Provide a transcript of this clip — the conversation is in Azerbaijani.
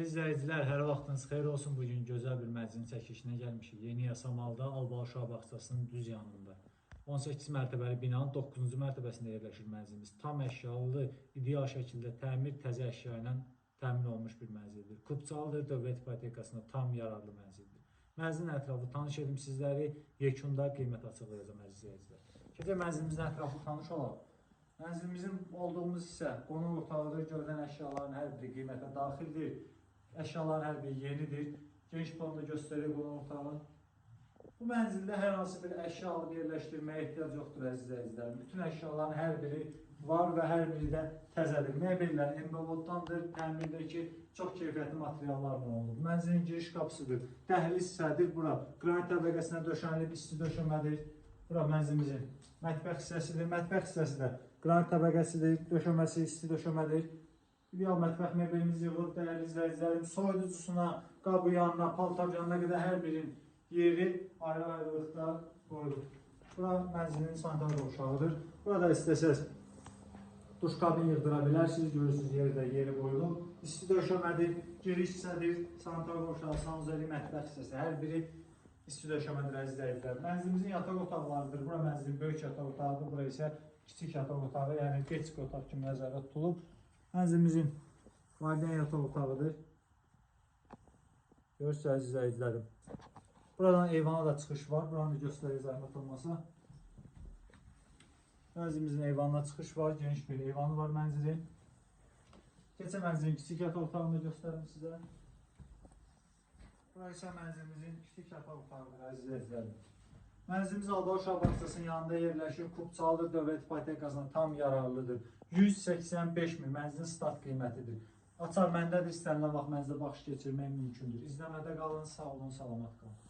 Dəyərli izləyicilər, hər vaxtınız xeyir olsun. Bugün gözəl bir mənzilin çəkilişinə gəlmişik. Yeni Yasamalda Albalı Uşaq Bağçasının düz yanında. 18 mərtəbəli binanın 9-cu mərtəbəsində yerləşir mənzilimiz. Tam əşyalı, ideal şəkildə təmir, təzə əşya ilə təmin olunmuş bir mənzildir. Kupçalıdır, dövlət ipotekasına tam yararlı mənzildir. Mənzilin ətraflı tanış edim sizləri, yekunda qiymət açıqlayacağam əziz izləyicilər. Keçək mənzilimizin ətraflı tanış olaq. Mənzilimizin olduğumuz hissə qonaq otağıdır. Görülən əşyaların hər biri qiymətə daxildir. Əşyaların hər biri yenidir. Geniş planda göstərir qonaq otağını. Bu mənzildə hər hansı bir əşya alıb yerləşdirməyə ehtiyac yoxdur əziz izləyicilərim. Bütün əşyaların hər biri var və hər biri də təzədir. Mebellər MBOD-dandır, təmirdəki çox keyfiyyətli materiallarla olunub. Mənzilin giriş qapısıdır. Dəhliz hissədir bura. Qranit təbəqəsinə döşənilib isti döşəmədir. Bura mənzilimizin mətbəx hissəsidir. Mətbəx hissəsi də qranit təbəqəsidir, döşəməsi isti döşəmədir. İdeal mətbəx mebelimiz yığılıb dəyərli izləyicilərim. Soyuducusuna, qabı yanına, paltar yanına qədər hər birinin yeri ayrı-ayrılıqda qoyulub. Bura mənzilin sanitar qovşağıdır. Burada istəsəz duş kabin yığdıra bilərsiniz. Görürsünüz yerdə yeri qoyulub. İsti döşəmədir, giriş hissədir, sanitar qovşağı, sanuzeli, mətbəx hissəsi. Hər biri isti döşəmədir əziz izləyicilər. Mənzilimizin yataq otaqlarıdır. Bura mənzilin böyük yataq otağıdır. Bura isə kiçik yataq otağı, yəni kiçik otaq kimi nəzərdə tutulub. Mənzilimizin valideyn yataq otağıdır. Görürsünüz əziz izləyicilərim. Buradan eyvana da çıxış var. Buranı da göstərir zəhmət olmasa. Mənzilimizin eyvanına çıxış var. Geniş bir eyvanı var mənzilin. Keçən mənzilin kiçik yataq otağını da göstərim sizə. Bura isə mənzilimizin kiçik yataq otağıdır əziz izləyicilərim. Mənzilimiz Albalı Uşaq Bağçasının yanında yerləşir. Kupçalıdır, dövlət ipotekasına tam yararlıdır. 185 min mənzilin start qiymətidir. Açar məndədir, istənilən vaxt mənzilə baxış keçirmək mümkündür. İzləmədə qalın, sağ olun, salamat qalın.